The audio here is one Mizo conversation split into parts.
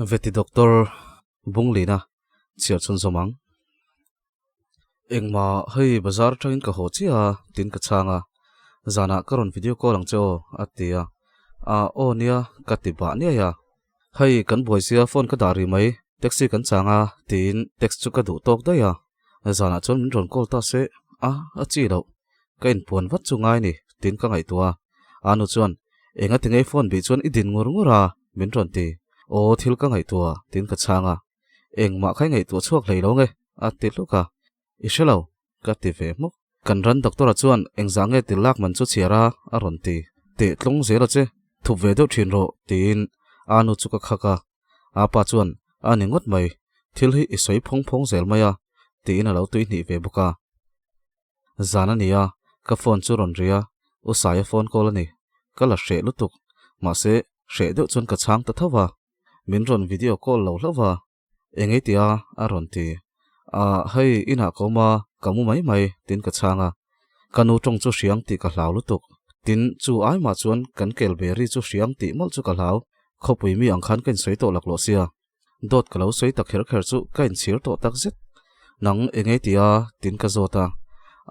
Veti Doctor Bunglina chhiar chhunzawm ang. Engmah hei bazar atangin ka haw chiah a tiin ka chhang a, zanah ka rawn video call ang che aw a ti a, ah aw nia ka ti bah niai a, hei kan buai sia phone ka dah rih mai taxi kan chang a tiin text chu ka duh tawk daih a, zanah chuan min rawn call ta se a a chi loh ka inpuan vat chu ngai ni tiin ka ngaihtuah a, anu chuan enga ti ngei phone bih chuan i din ngur ngur a min rawn ti, aw thil ka ngaihtuah tiin ka chhang a. Engmah kha i ngaihtuah chhuak hlei lo nge? a ti hluk a. I hre lo, ka ti ve hmuk. Kan ran doctor-a chuan engzah nge til lak man chu chhiar a? a rawn ti. Teh tlung zel a che, thup ve deuh thin rawh, tiin a nu chu ka khak a. A pa chuan, A ni ngawt mai, thil hi i sawi phawng phawng zel mai a, tiin a lo tuihnih ve bawk a. Zan a ni a, ka phone chu rawn ri a, U Saia phone call a ni. Ka la hreh lutuk, mahse hreh deuh chuan ka chhang ta tho va. Min rawn video call lo hlauh va, eng ei tia a rawn ti. Ah, hei inah ka awm a, ka mu mai mai, tiin ka chhang a. Ka nu tawng chu hriang tih ka hlau lutuk. Tin, chu ai mah chuan kan kel ve ri chu hriang tih mawlh chu ka hlau. Khawpui mi ang khan ka insawi tawh laklawh sia. Dawt ka lo sawi ta kher kher chu ka inchhir tawh tak zet. Nang eng ei tia? tiin ka zawt a.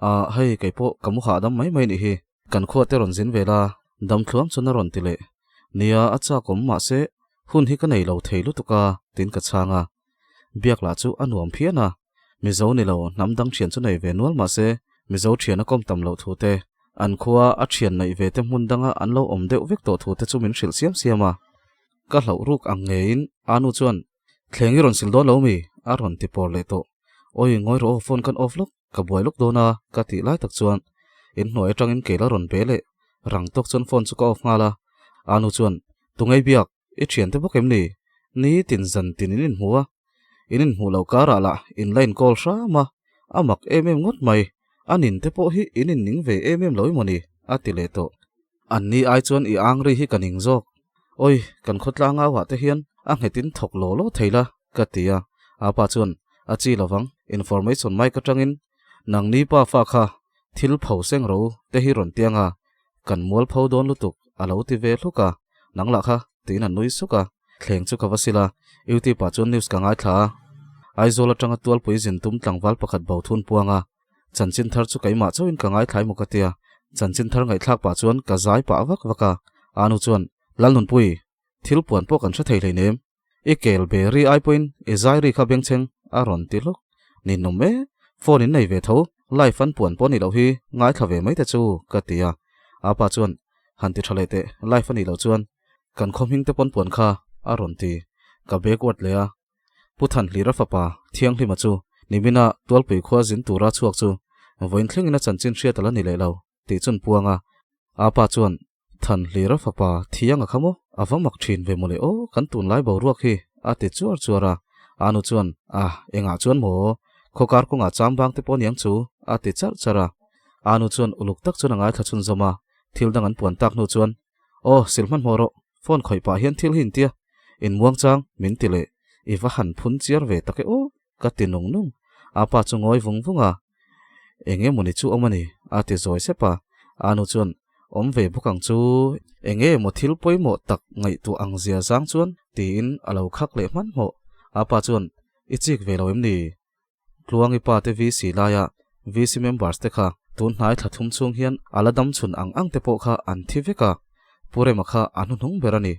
Ah, hei kei pawh ka mu hahdam mai mai nih hi. Kan khua te rawn zin ve la, dam thluam chuan a rawn ti leh. Nia, a chak awm mahse hun hi ka nei lo thei lutuk a, tiin ka chhang a. Biak lah chu a nuam phian a. Mizo ni lo, hnam dang thian chu nei ve nual mahse Mizo thian a kawm tam loh thu te, an khua a thian neih ve te hmun danga an lo awm deuh vek tawh thu te chu min hrilh siam siam a. Ka hlauh ruk ang ngeiin Anu chuan, Thleng i rawn sil dawn lo mi? a rawn ti pawr leh tawh. Awi, ngawi rawh aw, phone kan off lawk. Ka buai lawk dawn a, ka tih lai tak chuan inhnuai atangin kei la rawn be leh rang tawk chuan phone chu ka off nghal a. Anu chuan, Tungei biak, i thiante bawk em ni? Ni tin zan tin in inhmu a, in inhmuh loh karah lah in la inkawl hram a, a mak em em ngawt mai, a nin te pawh hi in inning ve em em lo emaw ni? a ti leh tawh. An ni ai chuan i angri hi ka ning zawk. Awi, kan khawtlang auah te hian a nghetin thawk law law thei la, ka ti a. Apa chuan, A chi lovang, information mic atangin nangni pa fa kha thil pho seng ro te hi rawn tiang a, kan mual pho dawn lutuk, a lo ti ve hluk a. Nang lah kha, tiin a nui suk a. Thleng chu ka va sil a, YouTube ah chuan news ka ngaithla a. Aizawl atanga tualpui zin tum tlangval pakhat bo thun puang a. Chanchin thar chu keimah chauhin ka ngaithlai maw ka tia. Chanchin thar ngaihthlak pah chuan ka zai pah vak vak a. Anu chuan, Lalnunpui, thil puan pawh kan hre thei hleinem. I kel be ri ai pawhin i zai ri kha bengchheng a rawn ti hluk. Ninawm e, phone in nei ve tho, live an puan pawh a nih loh hi ngaithla ve mai te chu ka ti a. Apa chuan, Han ti tha leh teh, live a nih loh chuan kan khaw hming te pawn puan kha a rawn ti. Ka backward leh a. Pu Thanhlira fapa Thianghlima chu nimina Tualpui khua zin tura chhuak chu vawiin thlengin a chanchin hriat a la ni leh lo tih chun puang a. A pa chuan, Thanhlira fapa Thianga kha maw? A va mak thin ve mawle aw, kan tunlai boruak hi a ti chuar chuar a. Anu chuan, Ah, engah chuan maw? Khawkar kawngah chambang te pawh aniang chu a ti charh charh a. Anu chuan uluk tak chuan a ngaithla chhunzawm a, thil dang an puan tak hnu chuan, Aw, sil hmanhmawh rawh, phone khawih pah hian thil hi intia, in muang chang, min ti leh, i va han phun chiar ve tak e aw, ka ti nung nung. A pa chu ngawi vung vung a, Eng emawni chu awm a ni, a ti zawi sep a. Anu chuan, Awm ve bawk ang chu, eng emaw thil pawimawh tak ngaihtuah ang zia zang chuan, tiin a lo khak leh hmanhmawh. A pa chuan, I chik ve lo em ni? Tluangi pa te VC laia VC members te kha tun hnai thla thum chhung hian a la dam chhun ang ang te pawh kha an thi vek a, Pu Rema kha a hnuhnung ber a ni.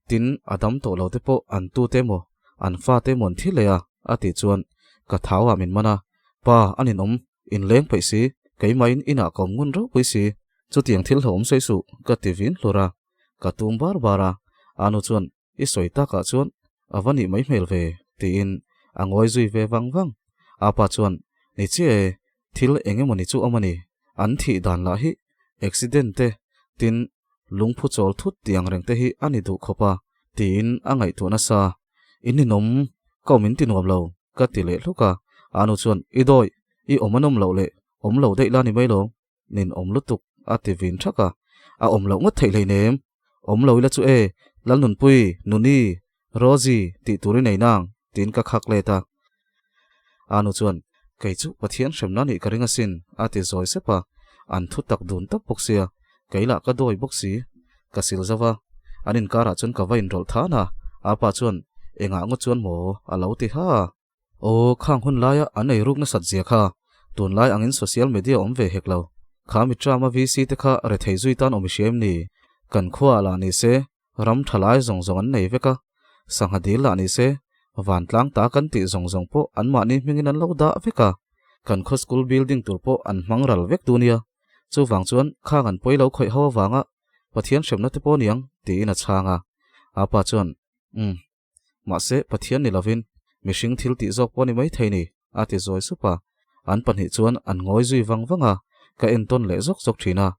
Tin, a dam tawh lo te pawh an tu te emaw, an fa te emaw an thi leh a, a tih chuan ka thau ah min man a, Pa, a ninawm, inleng peih si, keimahin inah ka awm ngun ropui si, chutiang thil hlauhawm sawi suh, ka ti vin hlur a, ka tum bar bar a, Anu chuan I sawi takah chuan a va nih mai hmel ve, tiin a ngawi zui ve vang vang. Apa chuan, Ni chiah e, thil eng emaw ni chu awm a ni. An thih dan lah hi accident te, tin lungphu chawl thut tih ang reng te hi a ni duh khawp a, tiin a ngaihtuah nasa. I ninawm, ka awm in ti nuam lo, ka ti leh hluk a. Anu chuan, I dawi, i awm a nawm loh leh awm lo daih la ni mai lo, Nin awm lutuk a ti vin thak a, a awm loh ngawt theih hleinem. Awm lo ila chu e, Lalnunpui, Nuni, Rosie tih tur i nei nang, tiin ka khak let a. Anu chuan, Kei chu Pathian hremna nih ka ring asin, a ti zawi sep a, an thu tak dun tawp bawk sia, kei lah ka dawi bawk si. Ka sil zauh a, an inkarah chuan ka va inrawlh than a, apa chuan, Engah ngawt chuan maw? A lo ti ha. Aw, khang hun laia an ei ruk nasat zia kha tunlai angin social media awm ve hek lo. Kha mi Trump-a VC te kha rethei zui tan awm i hria em ni? Kan khuaah lah ni se ram tha lai zawng zawng an nei vek a, sangha dil lah ni se vantlang ta kan tih zawng zawng pawh anmahni hmingin an lo dah vek a, kan khaw school building tur pawh an hmang ral vek tu nia. Chuvang chuan khang an pawi lo khawih ho avanga Pathian hremna te pawh niang tiin a chhang a. Apa chuan, Umm. Mahse, Pathian ni lovin mihring thil tih zawk pawh ni mai thei ni, a ti zawi sup a. An pahnih chuan an ngawi zui vang vang a, ka entawn leh zawk zawk thin a.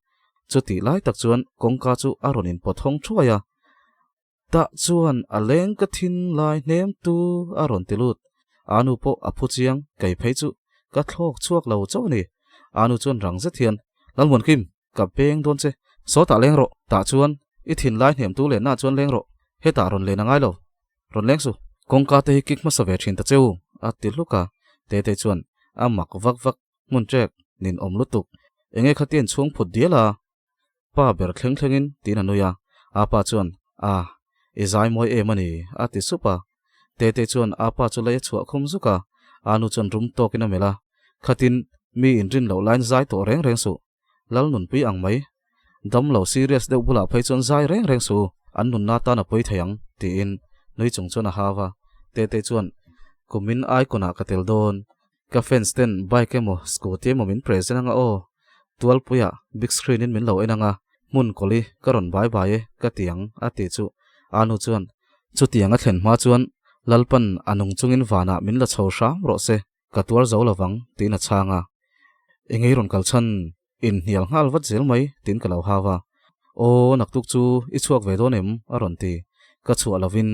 Chutih lai tak chuan kawngka chu a rawn inpawt hawng thuai a. Tah chuan a leng ka thin lai hnem tu a rawn ti lut. Anu pawh a phu chiang, kei phei chu ka thlawk chhuak lo chauh a ni. Anu chuan rang zet hian, Lalmuankim, Ka peng dawn che. Sawtah leng rawh. Tah chuan i thinlai hnemtu lenna chuan leng rawh. Hetah rawn len a ngai lo. Rawn leng su. Kawngka te hi kik hmasa ve thin ta che u, a ti hluk a. Tete chuan a mak vak vak hmun trek nin awm lutuk. Enge khatian chhung phut dial a? Pa ber thleng thlengin tiin a nui a. Apa chuan, A, i zai mawi em a ni, a ti sup a. Tete chuan apa chu lei a chhuah khum zuk a. Anu chuan rum tawkin a melh a. Khatin mi inrin loh laiin zai tawh reng reng suh. Lal nunpui ang mai. Dam lo serious deuh bulah phei chuan zai reng reng su, an nunna tan a pawi thei ang, tiin nui chung chuan a hau a. Tete chuan, Kumin icon ah ka tel dawn. Ka fans ten bike emaw scooty emaw min present anga aw. Tualpuiah big screen in min lo en anga, hmun kawli ka rawn bai bai e ka ti ang, a ti chu. Anu chuan, Chutiang a thlen hma chuan Lalpan a nung chungin vanah min la chho hram rawh se. Ka tuar zo lovang, tiin a chhang a. Engei rawn kal chhan, inhnial nghal vat zel mai, tiin ka lo hau a. Aw, naktuk chu i chhuak ve dawn em? a rawn ti. Ka chhuah lovin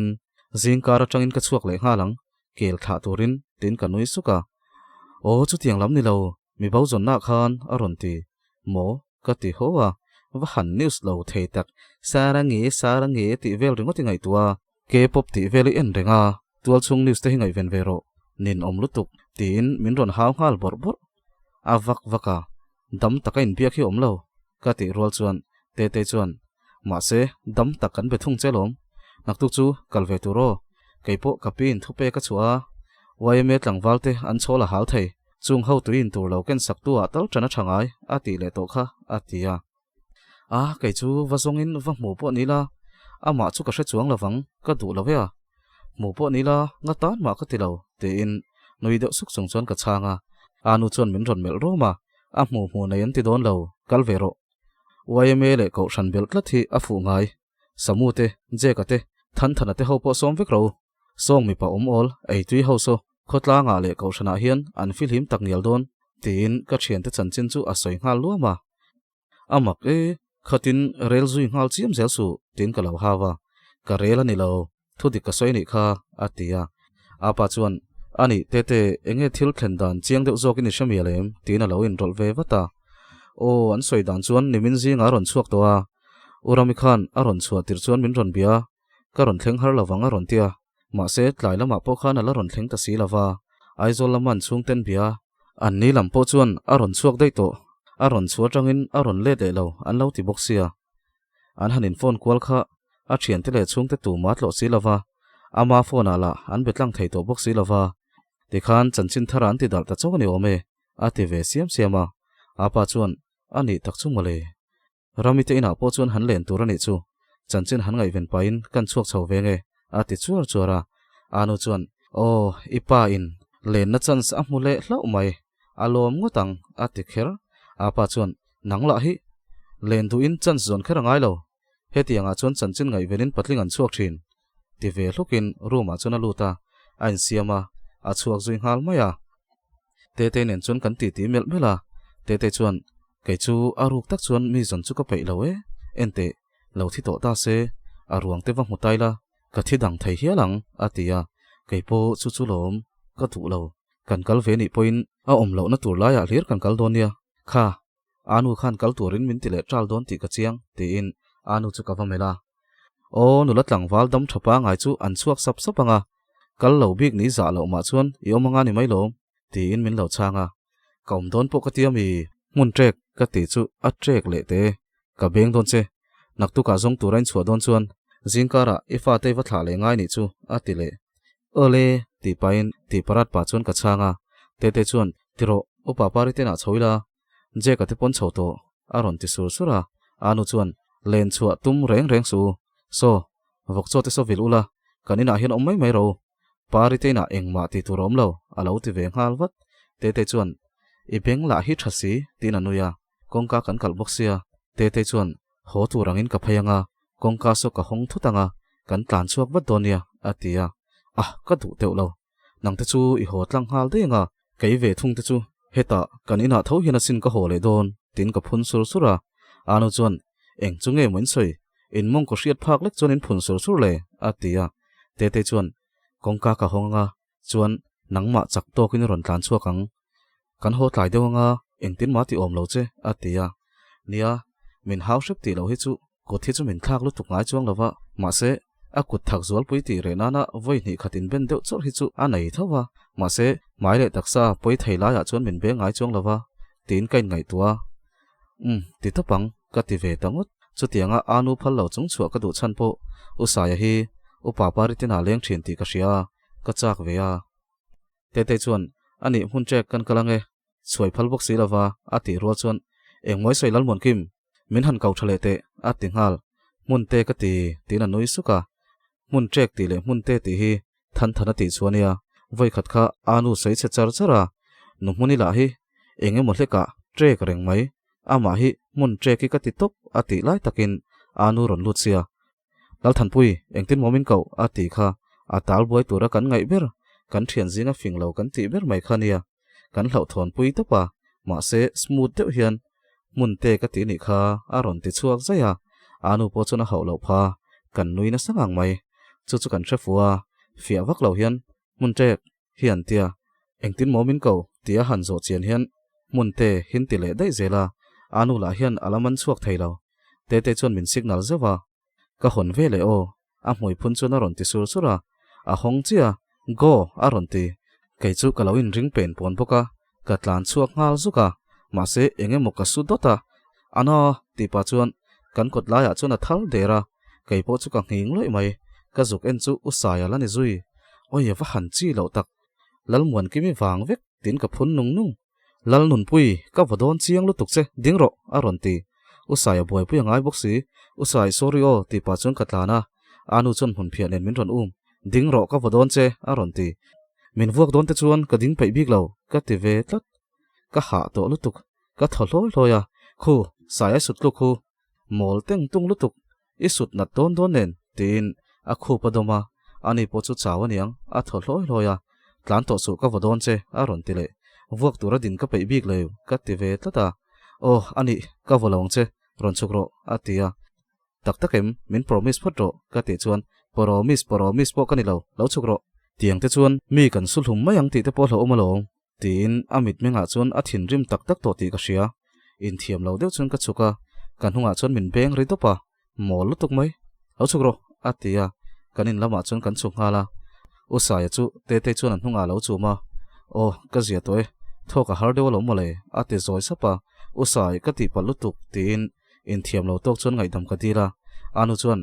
zingkar atangin ka chhuak leh nghal ang, kel thlah turin, tiin ka nui suk a. Aw, chutiang lam ni lo, mi bo zawnna khan, a rawn ti. Maw? ka ti haw a. Va han news lo thei tak, Sarangi, Sarangi tih vel ringawt i ngaihtuah a. K-pop tih vel i en reng a, tualchhung news te hi ngaihven ve rawh, ninawm lutuk, tiin min rawn hau nghal bawrh bawrh. A vak vak a, dam taka inbiak hi awm lo, ka tih rual chuan Tetei chuan, Mahse, dam tak kan be thung che lawm, naktuk chu kal ve tur aw, kei pawh ka pi in thupe ka chhuah a, yma tlangval te an chhawl a hal thei, chung ho tui in tur lo ken sak tu ah tal ṭan a ṭha ngai, a tih leh tawh kha, a ti a. A, kei chu va zawngin va hmu pawh ni la, amah chu ka hre chuang lovang, ka duh lo e a. Hmu pawh ni la, nga tan mah ka ti lo, tiin nui deuh suk chung chuan ka chhang a. A nu chuan min rawn melh rawm a, a hmu hmu nei an ti dawn lo, kal ve rawh. Yma leh Kohhran belh tlat hi a fuh ngai. Samu te, Jeka te, Thanthana te ho pawh sawm vek ro. Sawng mipa awm awl, eitui ho saw, khawtlangah leh Kohhranah hian an fihlim tak ngial dawn, tiin ka thiante chanchin chu a sawi nghal luam a. A mak e, khatin rel zui nghal chiam zel suh, tiin ka lo hau a. Ka rel a ni lo, thu dik ka sawi nih kha, a ti a. Apa chuan, A nih, Tete, enge thil thlen dan chiang deuh zawkin i hre mial em? tiin a lo inrawlh ve vat a. Aw, an sawi dan chuan nimin zingah a rawn chhuak tawh a. U Rami khan a rawn chhuah tir chuan min rawn bia a, ka rawn thleng har lovang a rawn ti a. Mahse, tlai lamah pawh khan a la rawn thleng ta si lova, Aizawl lama an chhungten bia an ni lam pawh chuan a rawn chhuak daih tawh, a rawn chhuah atangin a rawn let leh lo an lo ti bawk sia. An han in phone kual kha a thiante leh chhungte tumah tlawh si lova, ama phone ah lah an be tlang thei tawh bawk si lova, tikhan chanchin thar an ti darh ta chauh a ni awm e, a ti ve siam siam a. Apa chuan, A nih tak chu mawle. Rami te inah pawh chuan han len tur a nih chu, chanchin han ngaihven pahin kan chhuak chho ve nge, a ti chuar chuar a. Anu chuan, Aw, i pa in lenna chance a hmu leh hlauh mai, a lawm ngawt ang, a ti kher. Apa chuan, Nang lah hi, len duhin chance zawn kher a ngai lo, hetiangah chuan chanchin ngaihvenin patling an chhuak thin, ti ve hlukin room ah chuan a lut a, a insiam a, a chhuak zui nghal mai a. Tete nen chuan kan titi melh melh a, Tete chuan, Kei chu a ruk tak chuan mi zawn chu ka peih lo e, enteh, lo thi tawh ta se, a ruang te va hmu tai la, ka thi dang thei hial ang, a ti a, kei pawh chu chu lawm, ka duh lo, kan kal ve nih pawhin a awm lohna tur laiah hlir kan kal dawn nia, kha, Anu khan kal turin min ti leh ṭal dawn tih ka chiang, tiin Anu chu ka va melh a. Aw, nula tlangval dam ṭha pangai chu an chhuak sap sap ang a, kal lo bik ni zah loh mah chuan i awm anga ni mai lawm, tiin min lo chhang a. Ka awm dawn pawh ka ti ami? Hmun ṭek ka tih chu a ṭek leh te, ka beng dawn che. Naktukah zawng tura inchhuah dawn chuan zingkarah i fate i va thlah leh ngai nih chu, a ti leh. Awle, tih pahin tih parat pah chuan ka chhang a. Tete chuan, Ti rawh, upa pari tenah chho ila, Jack-a te pawn chho tawh, a rawn ti sur sur a. Anu chuan, Len chhuah tum reng reng suh u. Saw, vawk chaw te saw vil ula, kan inah hian awm mai mai rawh u. Pari te inah engmah tih tur a awm lo, a lo ti ve nghal vat. Tete chuan, I beng lah hi tha si, tiin a nui a. Kawngka kan kalh bawk sia, Tete chuan, Haw tur angin ka phei anga, kawngka saw ka hawng thut anga, kan tlan chhuak vat dawn nia, a ti a. Ah, ka duh teuh lo. Nang te chu i haw tlang nghal daih anga, kei ve thung te chu hetah kan inah tho hian asin ka haw leh dawn, tiin ka phun sur sur a. Anu chuan, Eng chu nge maw in sawi? In mawngkaw hriat phak lek chuan in phun sur sur le, a ti a. Tete chuan, Kawngka ka hawng anga, chuan nangmah chak tawkin i rawn tlan chhuak ang. Kan haw tlai deuh anga engtin mah ti awm lo che, a ti a. Nia, min hau hrep tih loh hi chu kut hi chu min thlak lutuk ngai chuang lo va, mahse a kut thak zualpui tih reh nana vawi hnih khat inben deuh chawrh hi chu a nei tho va, mahse hmai leh taksa pawi thei laiah chuan min beng ngai chuang lo va, tiin ka inngaihtuah a. Umm, ti tawp ang, ka ti ve ta ngawt. Chutianga a nu phal lo chung chhuah ka duh chhan pawh U Saia hi U Papa Ritina leng thin tih ka hria a, ka chak ve a. Tetei chuan, A nih hmun ṭek kan kal ange, chhuai phal bawk si lova, a tih rual chuan, Engmawi sawi Lalmuankim, min han kau ṭha leh teh, a ti nghal. Hmun te ka ti, tiin a nui suk a. Hmun ṭek tih leh hmun te tih hi than than a tih chu a nia. Vawi khat kha a nu sawi chhe char char a, nu hmuni lah hi eng emaw hlekah ṭek reng mai, amah hi hmun ṭek hi ka ti tawp, a tih lai takin a nu rawn lut sia. Lalthanpui, engtin maw min koh? a ti kha. A tal buai tura kan ngaih ber, kan thian zinga fing lo kan tih ber mai kha nia. Kan hlauhthawnpui tawp a, mahse smooth deuh hian hmun te ka ti nih kha a rawn ti chhuak zaih a. A nu pawh chuan a hauh loh pha, kan nui nasa ngang mai. Chu chu kan hre fu a, fiah vak lo hian hmun ṭek hi an tia. Engtin maw min koh? tia han zawh chian hian hmun te hin ti leh daih zel a, a nu lah hian a la man chhuak thei lo. Tete chuan min signal zeuh a, Ka hawn ve leh aw, a hmui phun chuan a rawn ti sur sur a, a hawng chiah a, Go! a rawn ti. Kei chu ka lo inring pen pawn bawk a, ka tlan chhuak nghal zuk a, mahse eng emaw ka su dawt a, Ana! tih pah chuan kan kawt laiah chuan a thal der a, kei pawh chu ka nghing lawih mai, ka zuk en chu u Saia la ni zui. Awi a va han chi loh tak, Lalmuankimi vang vek tiin ka phun nung nung. Lalnunpui, ka va dawn chiang lutuk che, ding rawh, a rawn ti. U Saia buaipui a ngai bawk si. U Sai, sorry aw, tih pah chuan ka tlan a. A nu chuan hmun phiah nen min rawn um. Ding rawh, ka va dawn che, a rawn ti. Min vuak dawn te chuan ka ding peih bik lo, ka ti ve tlat. Ka hah tawh lutuk, ka thaw hlawi hlawi a. Khu, Saia sut tluk khu, mawl teng tung lutuk, I sut nat dawn dawn nen, tiin a khup a dawm a, ani pawh chu chau aniang, a thaw hlawi hlawi a, Tlan tawh suh ka vaw dawn che, a rawn ti leh. Vuak tura din ka peih bik lo, ka ti ve tlat a. Aw, anih, ka vaw lo ang che, rawn chhuk rawh, a ti a. Tak tak em, min promise phawt rawh, ka tih chuan, Promise, promise pawh ka ni lo, lo chhuk rawh. Tiang te chuan mi kan su hlum mai ang tih te pawh hlauhawm alawm, Tiin a mitmengah chuan a thinrim tak tak tawh tih ka hria. Inthiam lo deuh chuan ka chhuk a, ka hnungah chuan min beng ri dawp a, mawl lutuk mai. Lo chhuk rawh, a ti a, kan in lamah chuan kan chhuk nghal a. U Saia chu Tetei chuan a hnungah a lo chum a, Aw, ka zia tawh e, thawk a har deuh alawm mawle, a ti zawi sap a, U Sai, ka tihpalh lutuk, tiin inthiam lo tawk chuan ngaihdam ka dil a. A nu chuan,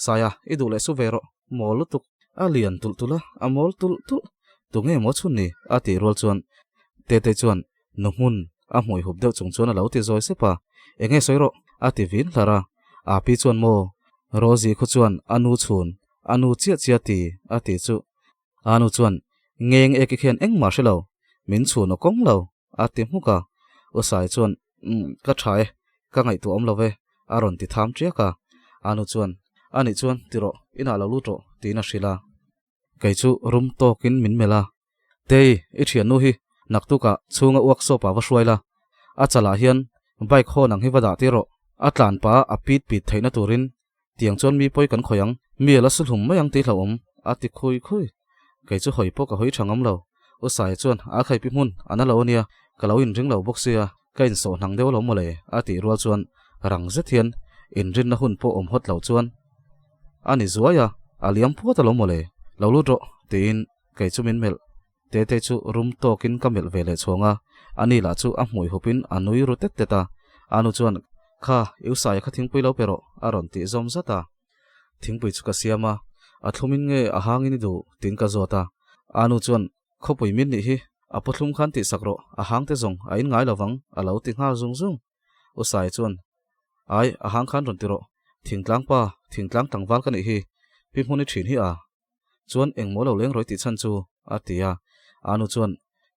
Saia, i duh leh su ve rawh, mawl lutuk. A lian tulh tulh a, a mawl tulh tulh. Tunge maw chhun ni? a tih rual chuan Tetei chuan nu hmun a hmui hup deuh chung chuan a lo ti zawi sep a. Enge sawi rawh? a ti vin hlar a. Api chuan maw? Rosie khu chuan a nu chhun, a nu chiah chiah ti, a ti chu. A nu chuan ngeng eki khian engmah hre lo, min chhun aw kawng lo, a ti hmuk a. U Sai chuan Umm, ka tha e, ka ngaihtuah awm lo ve, a rawn ti tham tiak a. A nu chuan A nih chuan ti rawh, inah lo lut rawh, tiin a hrilh a. Kei chu rum tawkin min melh a, Tei, i thiannu hi naktukah chhunga workshop ah va hruai la, a chalah hian bike hawn ang hi va dah tir rawh, a tlan pah a pit pit theihna turin tiang chuan mi pawi kan khawih ang, mi a la su hlum mai ang tih hlauhawm, a ti khui khui. Kei chu hawi pawh ka hawi tha ngam lo. U Saia chuan a khaipi hmun a na lo ania, ka lo inring lo bawk sia, ka insawh hnang deuh alawm mawle, a tih rual chuan rang zet hian inrinna hun pawh awm hawt lo chuan a ni zuai a, a liam puat alawm mawle, lo lut rawh, tiin kei chu min melh. Tete chu rum tawkin ka melh ve leh chhuang a, ani lah chu a hmui hupin a nui ru tet tet a. A nu chuan, Kha, i usaia kha thingpui lo pe rawh, a rawn tih zawm zat a. Thingpui chu ka siam a, a thlumin nge a hangin i duh? tiin ka zawt a. Anu chuan, Khawpui min nih hi, a pawthlum khan tihsak rawh, a hang te zawng a in ngai lovang, a lo ti nghal zung zung. U Sai chuan, Ai, a hang khan rawn ti rawh, thingtlang pa, thingtlang tlangval ka nih hi, pi hmun i thin hi a. Chuan engmaw lo leng rawih tih chhan chu, a ti a. Anu chuan,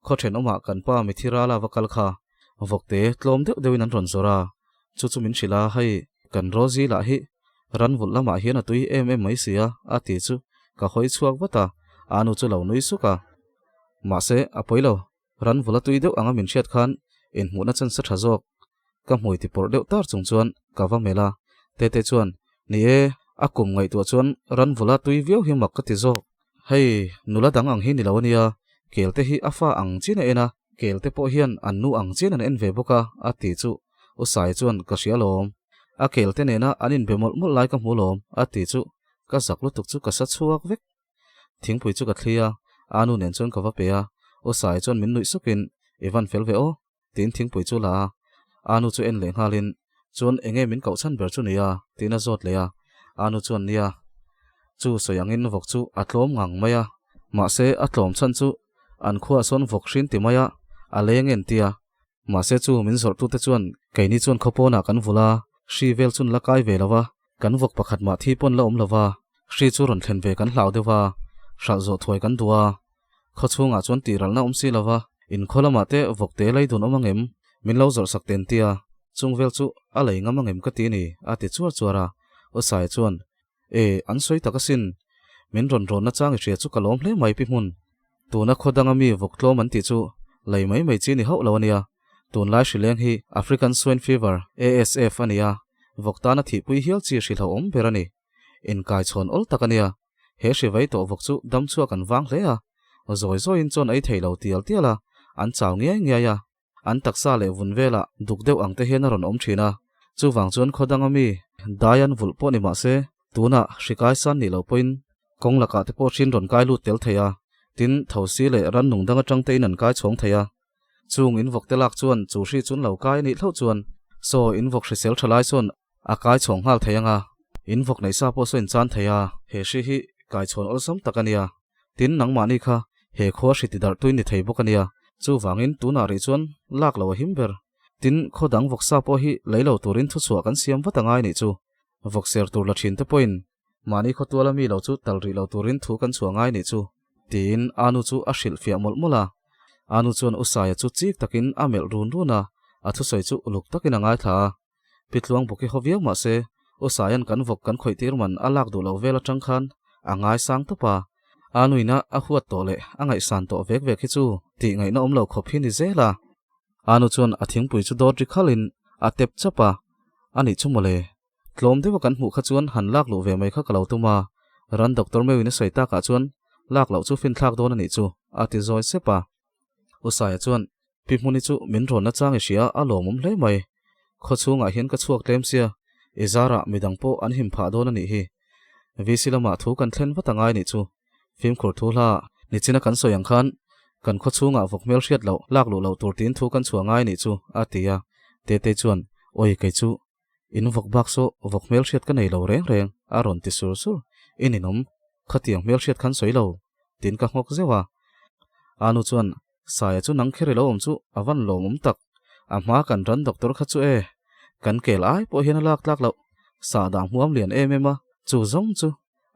Khaw thenawmah kan pa mithi rala va kal kha, vawkte tlawm deuh deuhin an rawn zawr a, chu chu min hrilh a, hei kan Rosie lah hi ran vulh lamah hian a tui em em mai si a, a ti chu ka hawi chhuak vat a, Anu chu lo nui suk a. Mahse, a pawi lo, ran vulh a tui deuh anga min hriat khan inhmuhna chance a tha zawk. Ka hmui ti pawrh deuh tar chung chuan ka va melh a, Tete chuan, Ni e, a kum ngaihtuah chuan ran vulh a tui viau hi mak ka ti zawk. Hei, nula dang ang hi ni lo a nia, kel te hi a fa ang chian a en a, kel te pawh hian an nu ang chian an en ve bawk a, a ti chu U Saia chuan ka hria lawm. A kel te nena an inbe mawlh mawlh lai ka hmu lawm, a ti chu ka zak lutuk chu ka sa chhuak vek. Thingpui chu ka thli a, a nu nen chuan ka va pe a, U Saia chuan min nuih sukin, I van fel ve aw, tiin thingpui chu la a, a nu chu en leh nghalin, Chuan enge min koh chhan ber chu nia? tiin a zawt leh a, a nu chuan nia, chu sawi angin vawk chu a tlawm ngang mai a, mahse a tlawm chhan chu an khuaah sawn vawk hrin ti mai a, a leng en tia, mahse chu min zawrhtute chuan keini chuan khawpawnah kan vul a, hri vel chun la kai ve lo va, kan vawk pakhat mah thi pawn la awm lo va, hri chu rawn thlen ve kan hlau deuh a, hralh zawh thuai kan duh a. Khaw chhungah chuan tih ralna awm si lova, inkhaw lamah te vawkte lei dun awm angem? Min lo zawrh sak ten tia, chung vel chu a lei ngam angem ka ti ni, a ti chuar chuar a. Usai chuan, E, an sawi tak asin. Min rawn rawnna chang i hria chu ka lawm hle mai pi hmun. Tuna khaw danga mi vawk tlawm an tih chu lei mai mai chi ni hauh lo ania. Tunlai hrileng hi African Swine Fever, ASF, a nia, vawk tana thihpui hial chi hrilhauhawm ber a ni. Inkai chhawn awl tak a nia. He hri vai tawh vawk chu dam chhuak an vang hle a, zawi zawiin chuan ei thei lo tial tial a, an chau ngiai ngiai a, an taksa leh vun velah duk deuh ang te hian a rawn awm thin a, chuvang chuan khaw danga mi dai an vulh pawh ni mah se, tunah hri kai san nih loh pawhin kawng lakah te pawh hrin rawn kai lut tel thei a, tin thosi leh rannung dang atang te in an kai chhawng thei a. Chung in vawk te lak chuan chu hri chun lo kai a nih hlauh chuan saw in vawk hrisel tha lai chuan A kai chhawng nghal thei anga, in vawk neih sa pawh saw in chan thei a, he hri hi kai chhawn awlsam tak a nia. Tin, nangmahni kha he khua hri ti darh tuin ni thei bawk a nia. Chuvangin tunah rih chuan lak lo a him ber. Tin, khaw dang vawk sa pawh hi lei lo turin thuchhuah kan siam vat a ngai nih chu. Vawk ser tur la thin te pawhin mahni khaw tuala mi lo chu tal rih lo turin thu kan chhuah ngai nih chu, tiin Anu chu a hrilh fiah mawlh mawlh a. Anu chuan U Saia chu chik takin a melh run run a, a thusawi chu uluk takin a ngaithla a. Pi Tluang bawk hi haw viau mah se, U Saia'n kan vawk kan khawih tir man a lak duh lo vel atang khan a ngaisang tawp a. A nuina a huat tawh leh a ngaihsan tawh vek vek hi chu tih ngaihna awm lo khawp hi ni zel a. A nu chuan a thingpui chu dawt ri khalhin a tep chap a, A nih chu mawle. Tlawm deuha kan hmuh kha chuan han lak luh ve mai kha ka lo tum a, ran doctor meuhin a sawi takah chuan lak loh chu finthlak dawn a nih chu, a ti zawi sep a. U Saia chuan, Pi Hmuni chu min rawn na chang i hria a lawmawm hle mai. Khaw chhungah hian ka chhuak tlem sia, i zarah midang pawh an him phah dawn a nih hi. VC lamah thu kan thlen vat a ngai nih chu. Fimkhur thu hla, nichina kan sawi ang khan kan khaw chhungah vawk hmel hriat loh lak luh loh tur tiin thu kan chhuah ngai nih chu, a ti a. Tetei chuan, Awi kei chu, in vawk bak saw vawk hmel hriat ka nei lo reng reng, a rawn ti sur sur. I ninawm, khatiang hmel hriat khan sawi lo, tiin ka nghawk zeuh a. Anu chuan, Saia chu nang kher i lo awm chu a van lawmawm tak. A hma kan ran doctor kha chu e, kan kel ai pawh hian a lak tlak loh. Sahdah hmuam lian em em a, chu zawng chu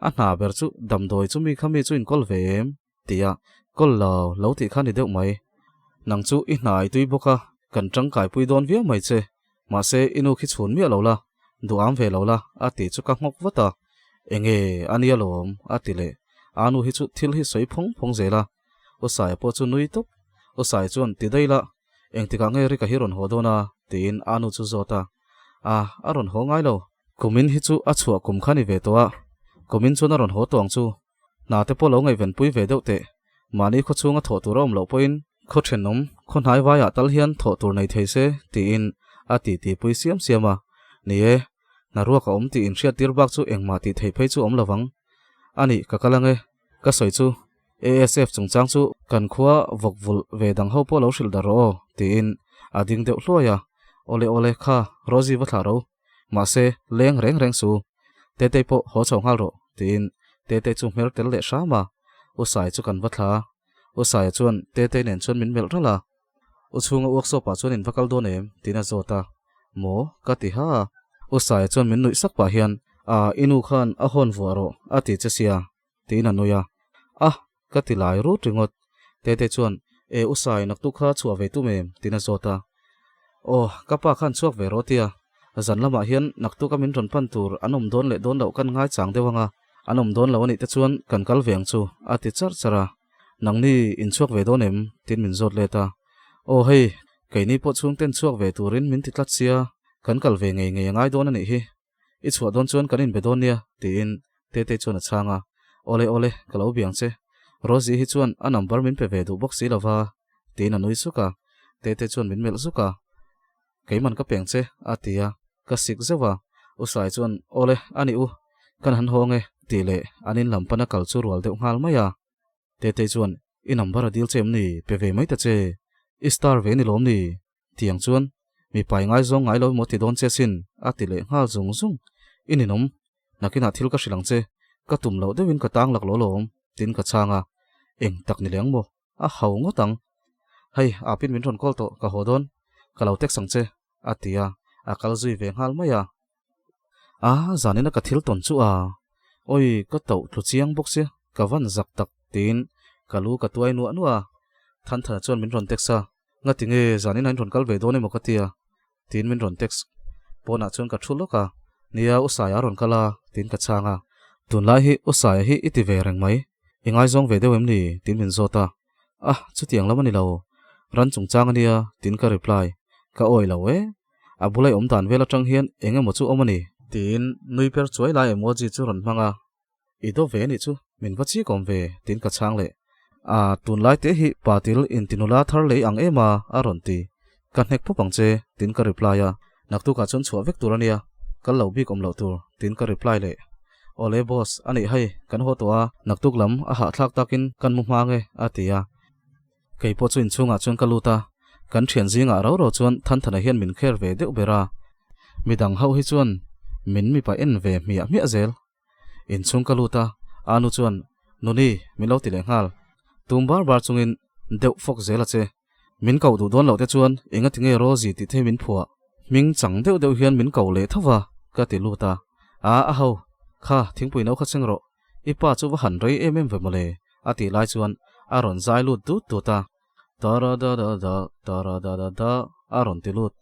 a hna ber chu damdawi chu mi kha mi chu inkawl ve em? tia kawl lo lo tih kha ni deuh mai. Nang chu i hna i tui bawk a, kan tangkai pui dawn viau mai che. Mahse i nu khi chhun miah lo la, duham ve lo la a tih chu ka nghawk vat a. Enge a nia lawm a ti leh. A nu hi chu thil hi sawi phawng phawng zel a. U Saia pawh chu nui tawp. U Saia chuan ti daih la, engtikah nge Rika hi rawn haw dawn a? tiin a nu chu zawt a. A, a rawn haw ngai lo. Kumin hi chu a chhuah kum kha ni ve tawh a, kumin chuan a rawn haw tawh ang chu. Hna te pawh lo ngaihvenpui ve deuh teh. Mahni khaw chhunga thawh tur a awm loh pawhin khaw thenawm, khaw hnai vaiah tal hian thawh tur nei thei se, tiin a titipui siam siam a. Ni e, hna ruak a awm tih inhriattir bak chu engmah tih theih phei chu awm lo vang. A nih, ka kal ang e. Ka sawi chu ASF chungchang chu kan khua vawk vulh ve dang ho pawh lo hrilh dar rawh aw, tiin a ding deuh hluai a. Awle awle kha, Rosie va thlah ro. Mahse, leng reng reng su. Tetei pawh haw chho nghal rawh, tiin Tetei chu hmer tel leh hram a. U Sai chu kan va thla. U Saia chuan Tetei nen chuan min melh ralh a. U chhunga workshop ah chuan in va kal dawn em? tiin a zawt a. Maw? Ka ti ha a. U Saia chuan min nuih sak pah hian, Aa, i nu khan a hawn vuah rawh a ti che sia, tiin a nui a. A! Ka ti lai rut ringawt. Tetei chuan, E, U Sai, naktuk kha chhuah ve tum em? tiin a zawt a. Aw, ka pa khan chhuak ve rawh tia. Zan lamah hian naktuka min rawn pan tur an awm dawn leh dawn loh kan ngaichang deuh ang a, an awm dawn lo a nih te chuan kan kal ve ang chu, a ti charh charh a. Nangni inchhuak ve dawn em? tiin min zawt let a. Aw hei, keini pawh chhungten chhuak ve turin min ti tlat sia, kan kal ve ngei ngei a ngai dawn a nih hi. I chhuah dawn chuan kan inbe dawn nia, tiin Tetei chuan a chhang a. Awle awle, ka lo biang che. Rosie hi chuan a number min pe ve duh bawk si lova, tiin a nui suk a. Tetei chuan min melh zuk a. Keiman ka peng che, a ti a, ka sik zeuh a. U Sai chuan, Awle, a ni u, kan han hawng e, tih leh an in lam pana kal chu rual deuh nghal mai a. Tetei chuan, I number a dil che em ni? Pe ve mai ta che. I star ve ni lawm ni? Tiang chuan, Mipa i ngaizawng ngai lo emaw ti dawn che sin, a ti leh nghal zung zung. I ninawm, nakinah thil ka hrilh ang che, ka tum loh deuhin ka tang lak lo lawm, tiin ka chhang a. Eng tak ni leng maw? A hau ngawt ang. Hei, Apin min rawn call tawh, ka haw dawn. Ka lo text ang che, a ti a, a kal zui ve nghal mai a. A, zanina ka thil tawn chu a. Awi, ka tauh tlu chiang bawk sia, ka van zak tak, tiin ka lu ka tuai nuah nuah a. Thanthana chuan min rawn text a, Ngati nge zanina in rawn kal ve dawn emaw ka tia? tiin min rawn text. Pawnah chuan ka thu lawk a, Nia, U Saia a rawn kal a, tiin ka chhang a. Tunlai hi U Saia hi i ti ve reng mai, i ngaizawng ve deuh em ni? tiin min zawt a. Ah, chutiang lam a ni lo. Ran chungchang a nia, tiin ka reply. Ka awi lo e. A bula i awm dan vel atang hian eng emaw chu awm a ni. Tiin nui per chuai lai emoji chu rawn hmang a. I do ve anih chu, min va chik awm ve, tiin ka chhang leh. A, tunlai te hi patil intinula thar lei ang em a, a rawn ti. Ka hnek pawp ang che, tiin ka reply a. Naktukah chuan chhuah vek tur a nia, kal lo bik awm loh tur, tiin ka reply leh. Awle boss, a nih hei, kan haw tawh a, naktuk lam a hahthlak takin kan mu hma nge, a ti a. Kei pawh chu inchhungah chuan ka lut a, kan thian zingah rau rau chuan Thanthana hian min kher ve deuh ber a, midang ho hi chuan min mipa en ve hmiah hmiah zel. Inchhung ka lut a, Anu chuan, Nuni, min lo ti leh nghal. Tum bar bar chungin deuh fawk zel a che. Min koh duh dawn loh te chuan engati nge Rosie tih the min phuah? Hming chang deuh deuh hian min koh leh tho va, ka ti lut a. A, a ho, kha thingpui no kha cheng rawh. I pa chu va han rei em em ve mawle, a tih lai chuan a rawn zai lut dut dut a. Tara da da da, tara da da da, a rawn ti lut.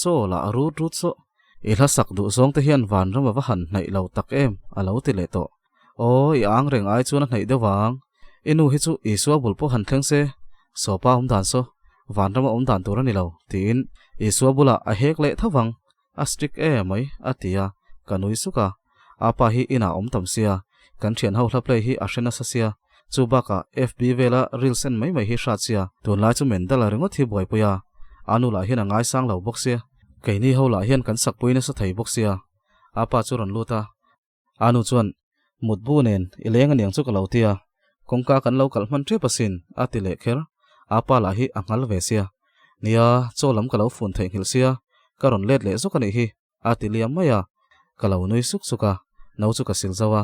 Saw lah rut rut saw. I hla sak duh zawng te hian vanram a va han hnaih lo tak em, a lo ti leh tawh. Aw, i ang reng ai chuan a hnaih deuh vang. I nu hi chu Isua bul pawh han thleng se, sawpa awm dan saw, vanram a awm dan tur a ni lo, tiin Isua bulah a hek leh tho vang. A strict e mai, a ti a, ka nui suk a. Apa hi inah awm tam sia, kan thian ho hla play hi a hre nasa sia, chu bakah FB vela reels en mai mai hi hrat sia, tunlai chu Mendala ringawt hi buaipui a, a nu lah hian a ngaisang lo bawk sia, keini ho lah hian kan sakpui nasa thei bawk sia, apa chu rawn lut a, a nu chuan mutbu nen i leng aniang chu ka lo tia, kawngka kan lo kalh hman tep asin a ti leh kher, apa lah hi a nghal ve sia, nia chaw lam ka lo fun theihnghilh sia, ka rawn let leh zawk anih hi. A ti liam mai a, ka lo nui suk suk a, no chu ka sil zauh a.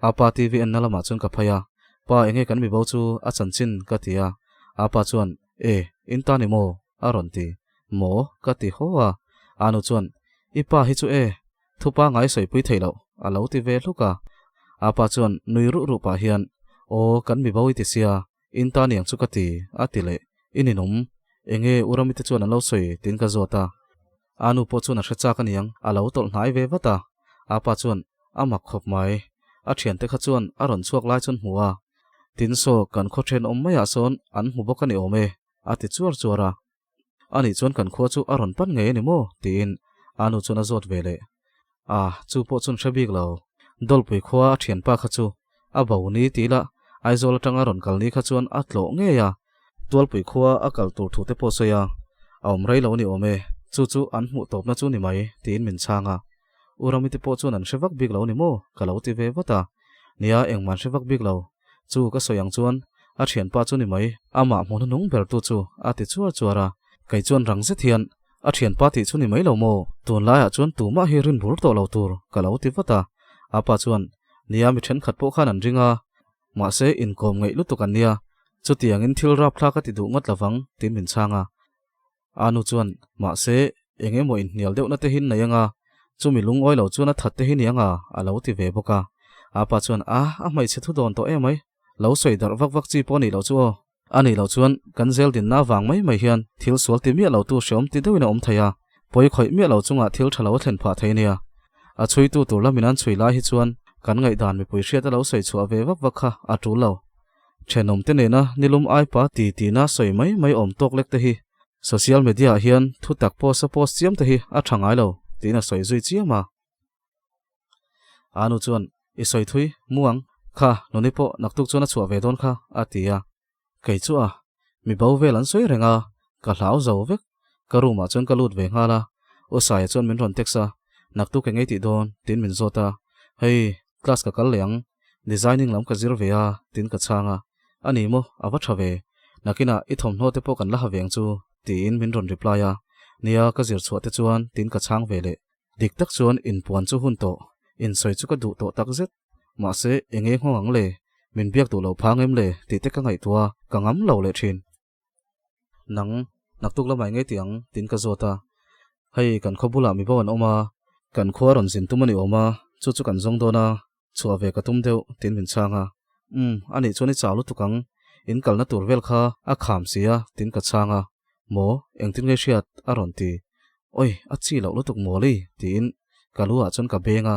Apa TV enna lamah chuan ka phei a, Pa enge kan mibo chu a chanchin ka ti a, apa chuan E, in ta ni maw? a rawn ti. Maw? ka ti haw a, Anu chuan I pa hi chu e, thupa ngai sawipui theih loh a lo ti ve hluk a. Apa chuan nui ruh ruh pah hian Aw, kan mibo i ti sia, in ta niang chu ka ti, a ti leh. I ninawm, enge u Ramite chuan an lo sawi tiin ka zawt a. A nu pawh chuan a hre chak aniang, a lo tawlh hnai ve vat a. A pa chuan, A mak khawp mai. A thiante kha chuan a rawn chhuak lai chuan hmu a. Tin saw kan khaw thenawm maiah sawn an hmu bawk a ni awm e, a ti chuar chuar a. Anih chuan kan khua chu a rawn pan ngei a ni maw? tiin a nu chuan a zawt ve leh. A, chu pawh chuan hre bik lo. Dawlpui khua a thianpa kha chu a bo ni tih lah Aizawl atanga rawn kal ni kha chuan a tlawh ngei a. Tualpui khua a kal tur thu te pawh sawi a, a awm rei lo a ni awm e, chu chu an hmuh tawpna chu ni mai, tiin min chhang a. U Rami te pawh chuan an hre vak bik lo ni maw? Ka lo ti ve vat a. Nia, engmah an hre vak bik lo. Chu ka sawi ang chuan a thianpa chu ni mai, amah hmu hnuhnung ber tu chu a ti chuar chuar a. Kei chuan rang zet hian a thianpa tih chu ni mai lo maw? Tunlaiah chuan tumah hi rin bur tawh lo tur, ka lo ti vat a. Apa chuan, Nia, mi thenkhat pawh khan an ring a, Mahse, inkawm ngaih lutuk an nia. Chutiangin thil rapthlak a ti duh ngawt lovang, tiin min chhang a. A nu chuan, Mahse, eng emaw inhnial deuhna te hi nei anga, chumi lungawi lo chuan a that te hi ni anga, a lo ti ve bawk a. A pa chuan, A, a hmeichhe thu dawn tawh emai, lo sawi darh vak vak chi pawh a nih loh chu aw. A nih loh chuan kan zel dinna vang mai mai hian thil sual ti miah lo tu hreawm ti deuhin a awm thei a, pawi khawih miah lo chungah thil tha lo a thlen phah thei nia. A chhuitu tur lamin an chhui lai hi chuan kan ngaihdan mipui hriat a lo sawi chhuah ve vak vak kha a tul lo. Thenawmte nena nilum aipa ti tina sawi mai mai awm tawk lek te hi social media ah hian thu tak post a post chiam te hi a tha ngai lo tiin a sawi zui chiam a. Anu chuan, I sawi thui, mu ang, kha, nuni pawh naktuk chuan a chhuah ve dawn kha, a ti a. Kei chu a, mi bo vel an sawi reng a, ka hlau zo vek. Ka room ah chuan ka lut ve nghal a, U Saia chuan min rawn text a, naktuk eng ei tih dawn, tiin min zawt a. Hei, class ka kal leh ang, designing lam ka zir ve a, tiin ka chhang a. A ni maw, a va tha ve. Nakinah i thawmhnaw te pawh kan la ha ve ang chu, tiin min rawn reply a. Nia, ka zir chhuah te chuan, tiin ka chhang ve leh. Dik tak chuan inpuan chu hun tawh, insawi chu ka duh tawh tak zet. Mahse, eng eng nghawng ang le? Min biak duh loh phang em le? tih te ka ngaihtuah a, ka ngam lo leh thin. Nang, naktuk lamah eng nge tih ang? tiin ka zawt a. Hei, kan khaw bulah mi bo an awm a, kan khua rawn zin tum a ni awm a, chu chu kan zawng dawn a, chhuah ve ka tum deuh, tiin min chhang a. Umm, a nih chuan i chau lutuk ang, in kalna tur vel kha a kham si a, tiin ka chhang a. Maw, engtin nge hriat? a rawn ti. Oi, a chi loh lutuk mawli, tiin ka lu ah chuan ka beng a.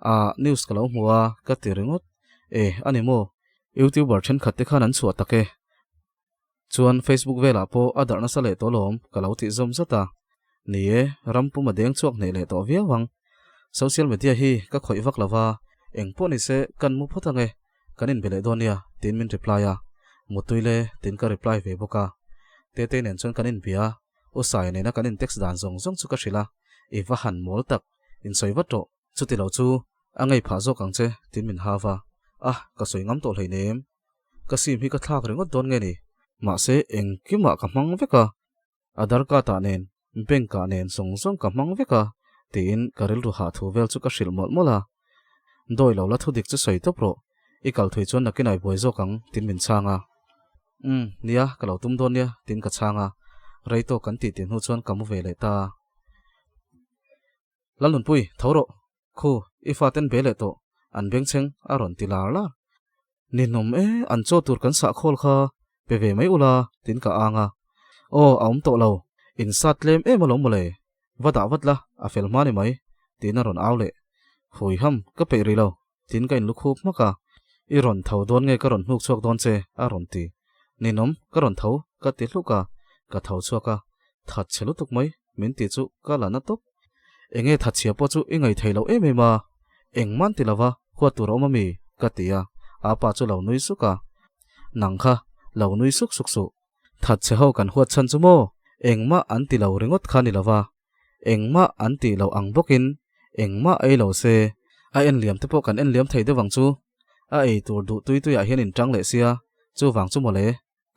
Ah, news ka lo hmu a, ka ti ringawt. E, a ni maw? Youtuber thenkhat te khan an chhuah tak e. Chuan Facebook velah pawh a darh nasa leh tawh lawm, ka lo tih zawm zat a. Ni e, ram pum a deng chhuak hneh leh tawh viau ang. Social media hi ka khawih vak lo va, eng pawh ni se kan mu phawt ang e, kan inbe leh dawn nia, tiin min reply a. Mutui le, tiin ka reply ve bawk a. Tetei nen chuan kan inbia a, U Saia nena kan intext dan zawng zawng chu ka hrilh a, I va han mawl tak, insawi vat rawh, chuti lo chu a ngei phah zawk ang che, tiin min hau va. Ah, ka sawi ngam tawh hleinem. Ka sim hi ka thlak ringawt dawn nge ni? Mahse, engkimah ka hmang vek a, Aadhaar card ah nen, bank ah nen zawng zawng ka hmang vek a, tiin ka rilru hah thu vel chu ka hrilh mawlh mawlh a. Dawi lo la thu dik chu sawi tawp rawh, i kal thui chuan nakin ai buai zawk ang, tiin min chhang a. Umm, nia, ka lo tum dawn nia, tiin ka chhang a. Rei tawk kan tih tih hnu chuan ka mu ve leh ta. Lalnunpui, tho rawh, Khu, i faten be leh tawh, an bengchheng a rawn ti lar lar. Ninawm e, an chaw tur kan sah khawl kha pe ve mai ula, tiin ka ang a. Aw, a awm tawh lo, in sat tlem em alawm mawle, va dah vat la, a fel hma ni mai, tiin a rawn au leh. Hui ham, ka peih rih lo, tiin ka inlukhup hmak a. I rawn tho dawn nge ka rawn hnuk chhuak dawn che, a rawn ti. Ninawm, ka rawn tho, ka ti hluk a, ka tho chhuak a, that chhe lutuk mai, min ti chu ka la na tawp. Enge thatchhia pawh chu i ngaih theih loh em em a, engmah ti lova huat tur a awm ami? ka ti a, apa chu lo nui suk a. Nang kha lo nui suk suk suh, thatchhe ho kan huat chhan chu maw? Engmah an ti lo ringawt kha ni lova, engmah an tih loh ang bawkin engmah ei lo se, a en liam te pawh kan en liam thei deuh ang chu, a ei tur duh tui tuiah hian in tang leh sia, chuvang chu mawle,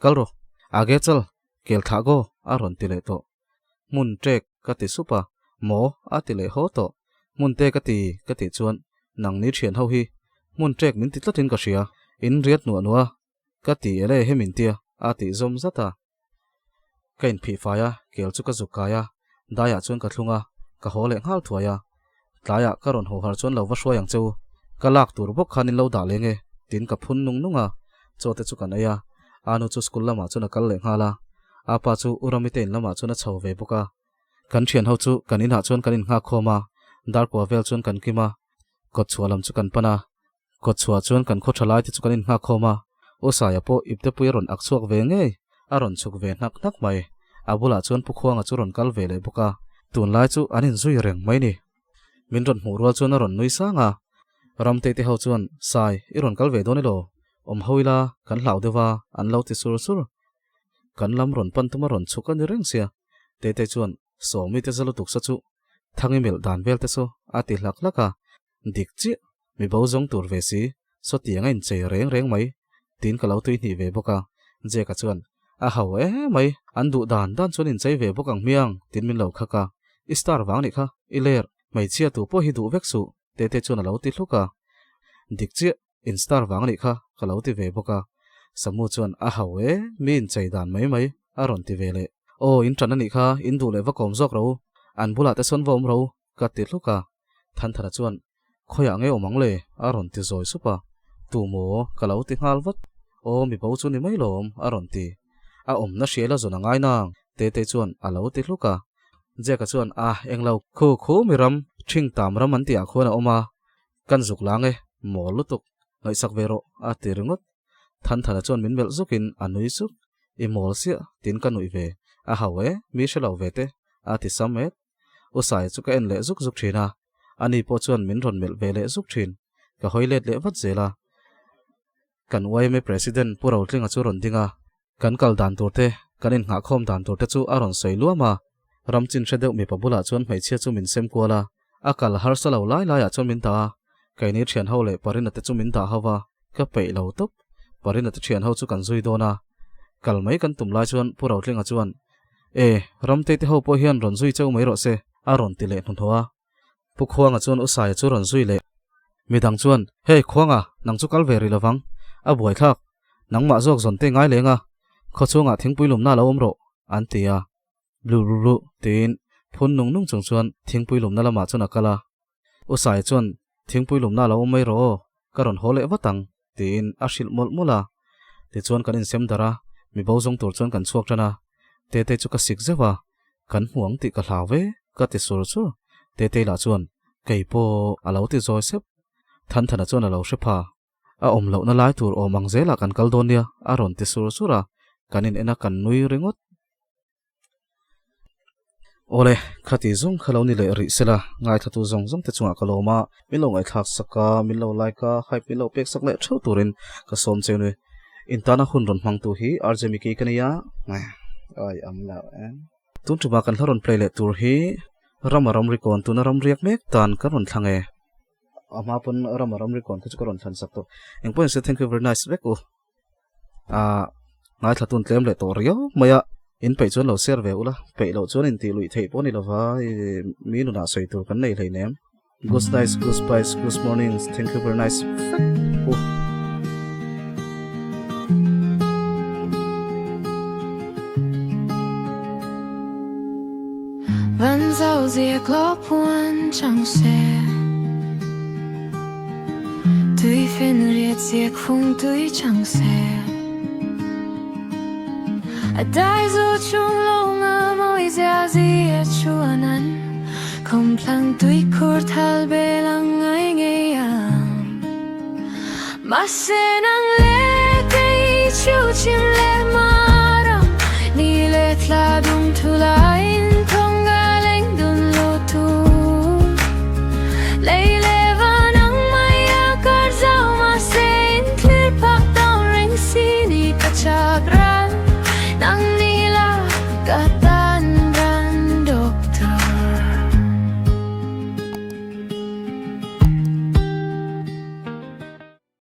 kal rawh, age chal, kel thlah go a rawn ti leh tawh. Hmun ṭek ka ti sup a, maw a ti leh haw tawh. Hmun te ka ti ka tih chuan nang ni ṭhian ho hi hmun ṭek min ti tlatin ka hria, in riat nuah nuah a ka ti ele he min tia a tih zawm zat a. Ka inphih fai a, kel chu ka zuk kai a, daiah chuan ka thlung a, ka haw leh nghal thuai a. Tlaiah ka rawn haw har chuan lo va hruai ang che u, ka lak tur bawk khan in lo dah leng e, tiin ka phun nung nung a, chaw te chu kan ei a, Anu chu school lamah chuan a kal leh nghal a, apa chu U Rami te in lamah chuan a chho ve bawk a. Kan thian ho chu kan inah chuan kan innghak khawm a, darkua vel chuan kan kim a, kawtchhuah lam chu kan pan a, kawtchhuah chuan kan khaw tha lai te chu kan innghak khawm a, U Saia pawh iptepui a rawn ak chhuak ve ngei, a rawn chhuk ve hnak hnak mai. A bulah chuan Pu Khuanga chu rawn kal ve leh bawk a, tunlai chu an inzui reng mai ni. Min rawn hmuh rual chuan a rawn nui sang a, Ramtei te ho chuan, Sai, i rawn kal ve dawn elaw? Awm ho ila, kan hlau deuh a, an lo ti sur sur. Kan lam rawn pan tum a rawn chhuk a ni reng sia. Tetei chuan, Sawmi te za lutuk sa chu, Thangi melh dan vel te saw, a ti hlak hlak a. Dik chiah, mi bo zawng tur ve si, sawtiang a inchei reng reng mai, tiin ka lo tui hnih ve bawk a. Jake-a chuan, A ho e mai, an duh dan dan chuan inchei ve bawk ang hmiang, tiin min lo khak a. I star vang nih kha, i ler, hmeichhia tu pawh hi duh vek suh, Tete chuan a lo ti hluk a. Dik chiah, in star vang nih kha, ka lo ti ve bawk a. Samu chuan, A hau e, mi inchei dan mai mai, a rawn ti ve leh. Aw, in ṭan a nih kha, in duh leh va kawm zawk ro, an bulah te sawn va awm ro, ka ti hluk a. Thanthana chuan, Khawiah nge awm ang le? a rawn ti zawi sup a. Tu maw? Ka lo ti nghal vat. Aw, mi bo chu ni mai lawm, a rawn ti. A awmna hria la zawn a ngai nang, Tetei chuan a lo ti hluk a. Jack-a chuan, A, englo, khu khu mi ram, ṭhing tam ram an tihah khuan a awm a, kan zuk lang e, mawl lutuk, ngaihsak ve rawh, a ti ringawt. Thanthana chuan min melh zukin a nui suk, I mawl siah, tin ka nuih ve, a hau e, mi hre lo ve te, a ti sam et. U Saia chu ka en leh zuk zuk thin a, ani pawh chuan min rawn melh ve leh zuk thin. Ka hawi let leh vat zel a. Kan yma President Pu Rotlinga chu rawn ding a, kan kal dan tur te, kan innghahkhawm dan tur te chu a rawn sawi luam a. Ram chin hre deuh mipa bulah chuan hmeichhia chu min sem kual a, a kal harsa lo lai laiah chuan min dah a, keini thian ho leh Parina te chu min dah ho va, ka peih lo tawp. Parina te thian ho chu kan zui dawn a, kal mai kan tum lai chuan Pu Rotlinga chuan E, Ramtei te ho pawh hian rawn zui cheu mai rawh se, a rawn ti leh hnuhnawh a. Pu Khuanga chuan U Saia chu rawn zui leh. Midang chuan, Hey, Khuanga, nang chu kal ve rih lovang. A buaithlak. Nangmah zawk zawn te ngai leng a. Khaw chhungah thingpui lumna lo awm rawh, an ti a. Blu blu blu, tiin phun nung nung chung chuan thingpui lumna lamah chuan a kal a. U Saia chuan, Thingpui lumna lo awm mai rawh aw, ka rawn haw leh vat ang, tiin a hrilh mawlh mawlh a. Tichuan kan insem darh a, mi bo zawng tur chuan kan chhuak tan a. Tetei chu ka sik zeuh a, kan hmu ang tih ka hlau ve, ka ti sur sur. Tetei lah chuan, Kei pawh, a lo ti zawi sep. Thanthana chuan a lo hre pha. A awm lohna lai tur awm ang zelah kan kal dawn nia, a rawn ti sur sur a, kan in en a kan nui ringawt. Awle, khati zawng kha lo ni leh rih sela, ngaithla tu zawng zawng te chungah ka lawm a, min lo ngaihthlak sak a, min lo like a, hype min lo pek sak leh theuh turin ka sawm cheu ni. Intana hun rawn hmang tu hi RJ Mickey ka nia, ai am lo em. Tun ṭuma kan hla rawn play leh tur hi Rama ramri kawn tuna ram riak mek tan kan rawn thlang e. A hma pawn Rama ramri kawn kha chu ka rawn thlan sak tawh. Engpawhin se thank you very nice vek u. Ah ngaithla tun tlem leh tawh riau mai a, in peih chuan lo share ve ula, peih loh chuan intih luih theih pawh a ni lova, mi nunah sawi tur kan nei hleinem. Good nights, good byes, good mornings, thank you very nice vek u.